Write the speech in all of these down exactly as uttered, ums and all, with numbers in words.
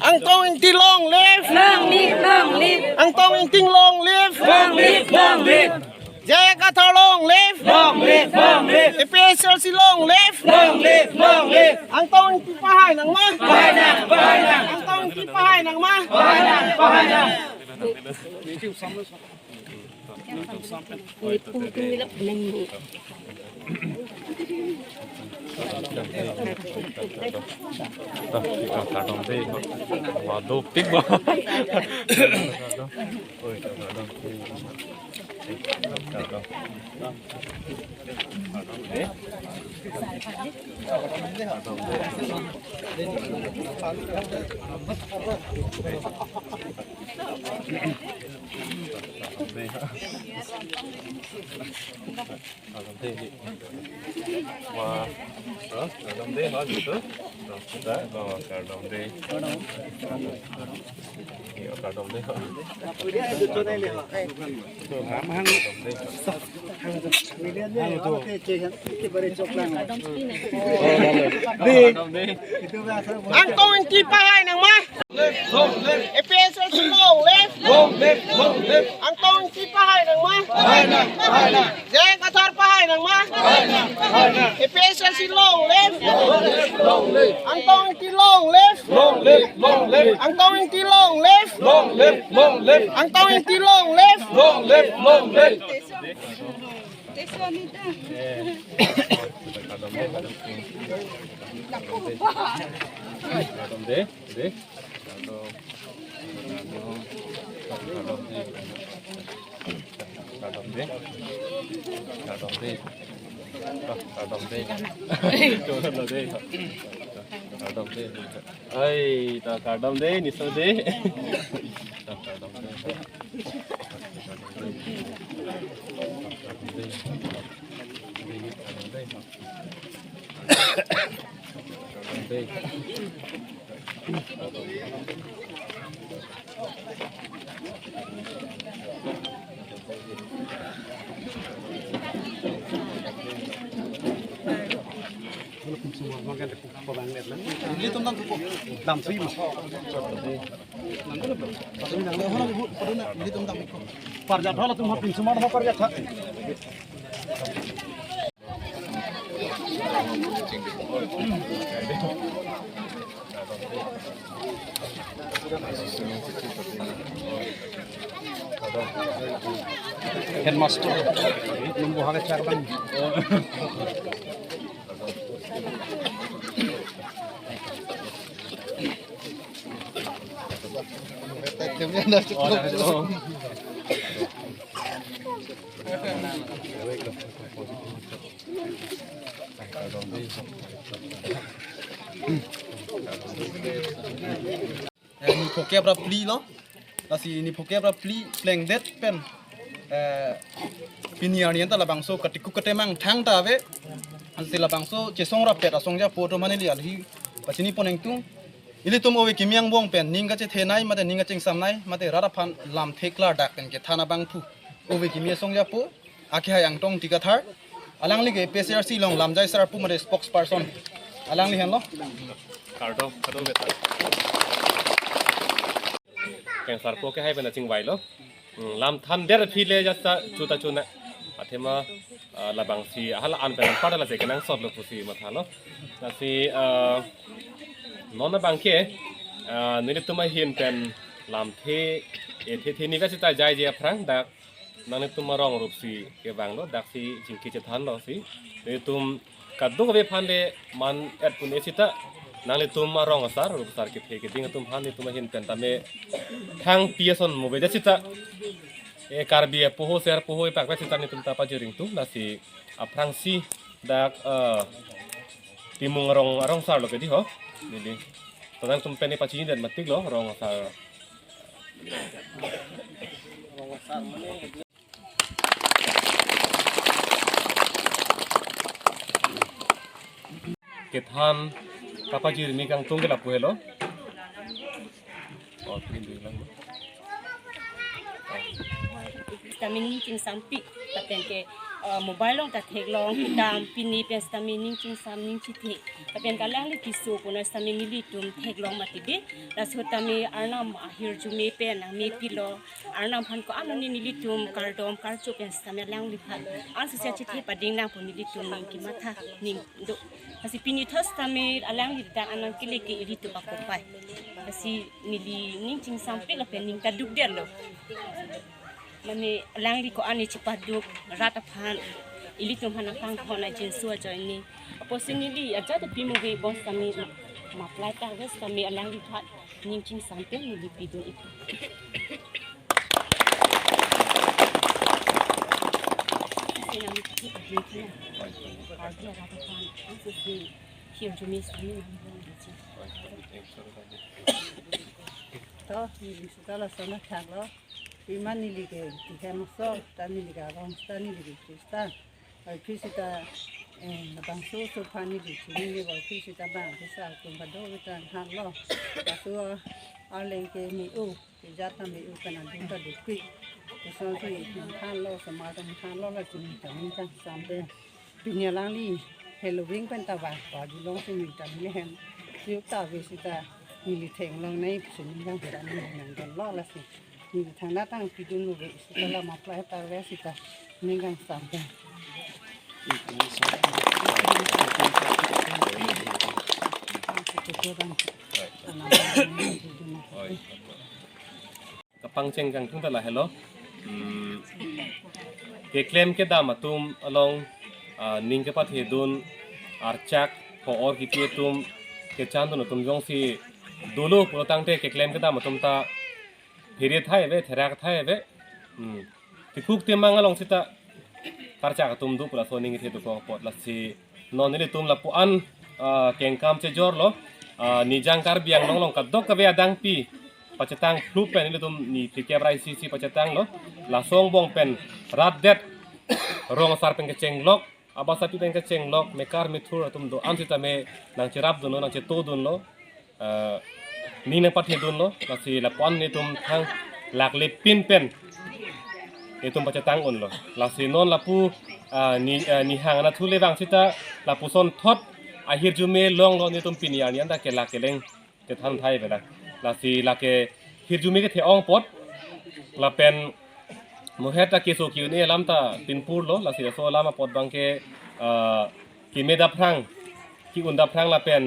Angtong Ingti long live! Long live, long live! Angtong Ingti long live! Long live, long live! J I Kathar long live! Long live, long live! A P H L C long live! Long live, long live! Angtong Ingti pahai nangma? Pahai nang, pahai nang! Angtong Ingti pahai nangma? Pahai nang, pahai nang! Wah, oh, kardom dei, ha, gitu. Kita, oh, kardom dei. Iya, kardom dei, ha. Kardom dei. Angtong Ingti pahai nangma? A P H L C long live! Long live, long live! Angtong Ingti pahai nangma? Pahai nang, pahai nang! J I Kathar pahai nangma? Pahai nang, pahai nang! A P H L C long live! Long live, long live! Angtong Ingti long live! Long live, long live! Angtong Ingti long live! Long live, long live! Angtong Ingti long live! Long live, long live! Kardom dei, dei. Kardom dei. Kardom dei. Kardom dei. Kardom dei. Ai, ta kardom dei, niso dei. Ta kardom dei. Parjat halatum ha pinsumar ho parjat ha. Headmaster, nunggu harga cakap. Eh, ni phokep ra phli lo. Lasi ni phokep ra phli plengdet pen, eh, pini arni anta labangso katikuk katemang thangta ave. Ansi labangso chesong rapet asong japo atum aphan neli alhi pachini pon ingtung. Ilitum ove kimi angbong pen ning kachethenei mate ning kachingsamnei mate rat aphan lamthe klardak pen kethan abangphu ove kimi asong japo akehai Angtong Ingti Kathar, alangli ke A P H L C along lamjai sarpo mate spokesperson, alangli henlo. Kardom, kardom beta. Keng sarpo akehai pen chingvailo. Hmm, lam than der aphi le jasta chuta chuna. Athema, ah, labangsi ahal an pen pada la je kenangsotlo pusi mathalo. Lasi, ah, non abangke, ah, nelitum ahin pen lamthe, eh, the the ni besi ta jaije aphrang dak nanglitum arong rup si kevanglo, daksi chingki chethanlo si. Nelitum kadokave aphan le man et pun-e sita nanglitum arong asar, rup asar kethe keding atum aphan nelitum ahin pen tame thang pi ason mobe det sita. E Karbi apoho ser apoho e pakpet sita nelitum ta pajir ingtung, lasi aphrangsi dak, eh, Timung arong, arong asarlo kedi ho. Neli. Tanang tum pen pachini den matiklo, arong asar. Kethan kapajir ni kangtung ke lapu helo. Oh, tinggi lang. Kami ni chingsampik, tapi ke Uh, mobile along ta theklong, kedam, pini pen sitame ning chingsam, ning chithe. Lapen ke alangli keso kono sitame nelitum theklong mati dei. Laso tame Arnam ahirjume pen nangmepilo. Arnam aphan ko-an nelitum kardom karcho pen sitame alangliphan ansose chithe pading nangpo nelitum ning kematha ning do. Lasi pini thos tame alangli dak anang kele ke ilitum akopai. Lasi neli ning chingsampik lapen ning kaduk detlo. Mane alangli ko-an ne chipaduk rat aphan ilitum aphan akanghon ajinso ajoine. Apotsi neli ajat pi mo ve bos tame ma-, maplai ta bos tame alangliphan ning chingsam pen neli pidun ipu. Sina mi ki adi ki na. Ardi rat aphan ansose hirjume sitame nangpon ichi. To, neli sita lason athak lo. Pima neli ke tiga maso, ta neli ke arong, ta neli ke Kristan. Ai phi sita, eh, bangso so aphan neli chini ni, ai phi sita bang, phi sa kum bado kita han lo. Laso arleng ke me-u, ke jat ta me-u, kana dun ta dukpi. Lason so i han lo, sama ta han lo, la chini ta ning chingsam pen. Pini alangli heloving pen ta va, va julong si mi ta mi hem. Yuk ta ve sita, neli theklong nai, si ning kang sita ning nang don lo lasi. Neli thangta tang pidun lo ve sita la maplai ta ve sita ning kangsam pen. Kapangcheng kangtung ta lahelo. Hmm. Keklem kedam atum along, ah, ning kepathedun archak ho-or kipi atum kechandun atum jongsi dolo pulo tangte keklem kedam atum ta phere thai ave, therak thai ave. Hmm. Tipuk temang along sita karchak atum do pu laso ning kethe dokok apot lasi non nelitum lapu-an, ah, kengkam chejor lo, ah, Nijang Karbi Anglong along kadokave adangpi pachetang phlu pen nelitum ni phlikep ra isi si pachetang lo, laso angbong pen rat det rong asar pen kechenglok, abasapi pen kechenglok, mekar methur atum do-an sitame nangcherapdunlo, nangchetodunlo. Eh, ning nangpathedunlo, lasi lapu-an nelitum thang laklepin pen nelitum pachetang unlo. Lasi non lapu, ah, ni, ah, nihang anatthu le vang sita lapuson thot ahirjume longlo nelitum pini arni anta kelak keleng kethan thai vela. Lasi lake hirjume kethe-ong apot lapen mohet ta keso ki-un-e alam ta pinpurlo, lasi laso alam apot abangke, ah, keme daphrang, ki-un daphrang lapen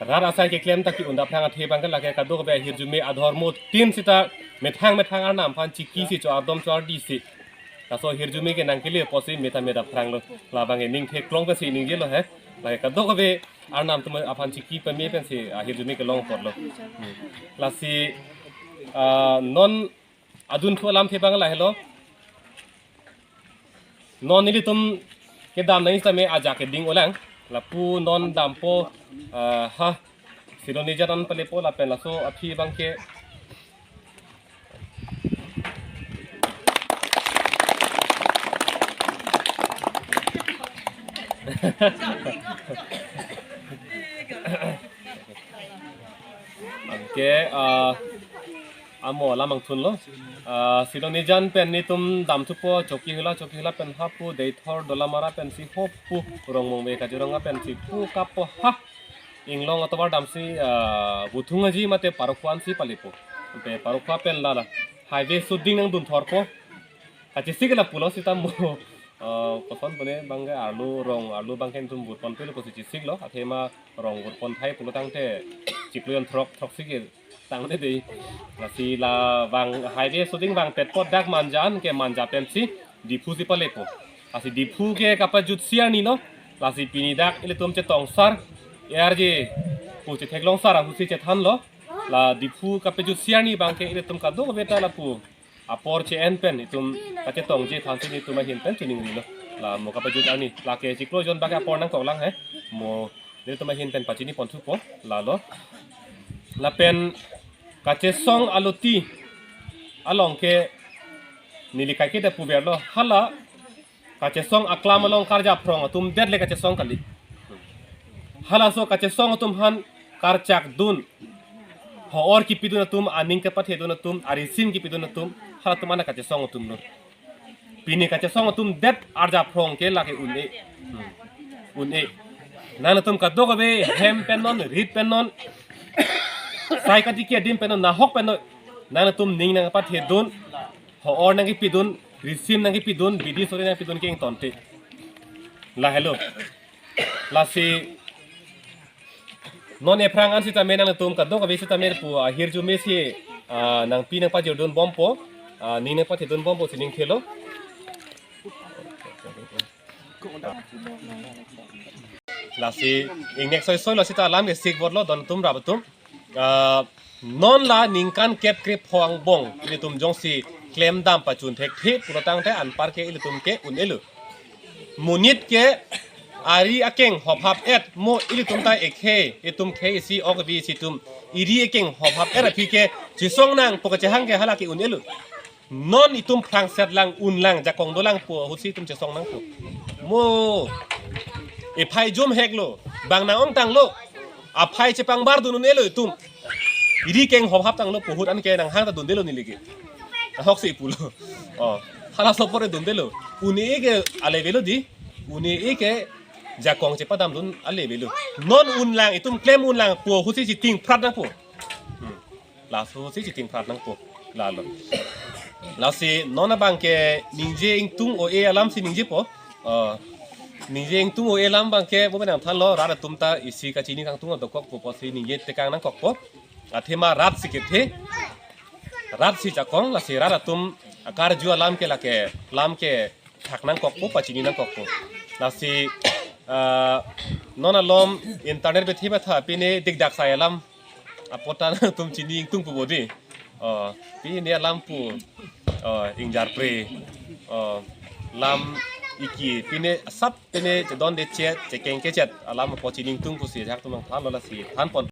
rat asai keklem ta ki-un daphrang athe abangke lake kadokave ahirjume adhormo tin sita methang methang arnam aphan chiki si cho ardom cho ardi si. Laso hirjume ke nangkele apotsi meta me daphranglo. Labang ke ning theklong pensi ningjelo he. Lake kadokave arnam atum aphan chiki pame pensi ahirjume kelong apotlo. Hmm. Lasi, ah, non adunthu alamthe abang lahelo. Non nelitum kedam nangji tame ajak keding olang. Lapu non dampo, ah, ha, Silonijan an palepo lapen laso aphi abangke. Anke, ah, amo alam angthunlo. Ah, Silonijan pen nelitum damthupo, Chokihola, Chokihola pen hapu, Deithor, Dolamara pensi hopu, Rongmongve, Kaziranga pensi pu kapo ha. Inglong atovar damsi, ah, Buthung Aji mate Parokhowa ansi palepo. Pe Parokhowa pen lala highway shooting nangdunthorpo. Kachesik la pulo sita mo, ah, koson pune abangke arlo rong, arlo abangke nelitum vurpon pelo pusi chesiklo. Athema rong vurpon thai pulo tangte chiklo jon throk throk si ketang de dei. Lasi labang highway shooting vangpet apot dak Manja anke Manja pensi Diphu si palepo. Lasi Diphu ke kapajutsi arnilo. Lasi pini dak ilitum chetongsar, A R J pu chetheklong sar ahutsi chethanlo. La Diphu kapajutsi arni abangke ilitum kadokave ta lapu apor che-en pen itum kachetongji aphansi nelitum ahin pen chiningrilo. La mo kapajut arni, lake chiklo jon abangke apor nangkoklang he. Mo nelitum ahin pen pachini ponthupo, lalo. Lapen kachesong aloti along ke neli kaike ta puverlo, hala kachesong aklam along karjaphrong atum det le kachesong kali. Halaso kachesong atum aphan karchakdun, ho-or kipidun atum, aning kepathedun atum, arisim kipidun atum, halatum ana kachesong atumlo. Pini kachesong atum det arjaphrong ke lake un-e. Hmm. Un-e. Nangtum kadokave hem pen non, rit pen non, sai katiki adim pen non, nahok pen non. Nangtum ning nangpathedun, ho-or nangkipidun, risim nangkipidun, bidi sore nangpidun ke ingtonte. Lahelo. Lasi non ephrang an sitame nangtum kadokave sitame pu ahirjume si, ah, nangpi nangpajirdun bompo, ah, ning nangpathedun bompo si ning thelo. Lasi ingnek soisoi lo sita alam ke sik botlo don atum rap atum. Ah, non la ningkan kep krepho angbong ilitum jongsi klemdam pachun thekthe pulo tangte anpar ke ilitum ke un-elo. Monit ke ari akeng hophap et mo ilitum ta ekhei, itum khei isi ok bi isi atum. Ari akeng hophap et aphi ke chesong nangpo kachehang ke hala ke un-elo. Non itum phrangset lang un lang jakong dolang pu ahutsi itum chesong nangpo. Mo. Ephai jum heklo. Bang nang-ongtanglo. Aphai chepangbar dun un-elo itum. Ari akeng hophap tanglo pu ahut anke nanghang ta dundelo neli ke. Ahoksi pulo. Oh. Hala sopore dundelo. Un-e ke alevelo di. Un-e ke jakong chepadam dun alevelo. Non un lang itum klem un lang pu ahutsi chiting phrat nangpo. Hmm. Laso si chiting phrat nangpo. Lalo. Lasi non abang ke ningje ingtung o-e alam si ningjepo. Oh. Ningje ingtung o-e alam abang ke bo benang thanlo rat atum ta isi kachini kangtung dokokpo pusi ningje tekang nangkokpo. Athema rat si kethe. Rat si jakong lasi rat atum akarju alam ke lake lam ke thak nangkokpo pachini nangkokpo. Lasi, ah, non alom internet bethe betha pine dikdak sai alam apot ta nangtum chini ingtung pu bodi. Oh, pine alam pu, oh, ingjarpre, oh, lam iki pine asap pine chedonde chet chekeng kechet alam apot chini ingtung pusi ajahak atum nangthanlo lasi thanpon.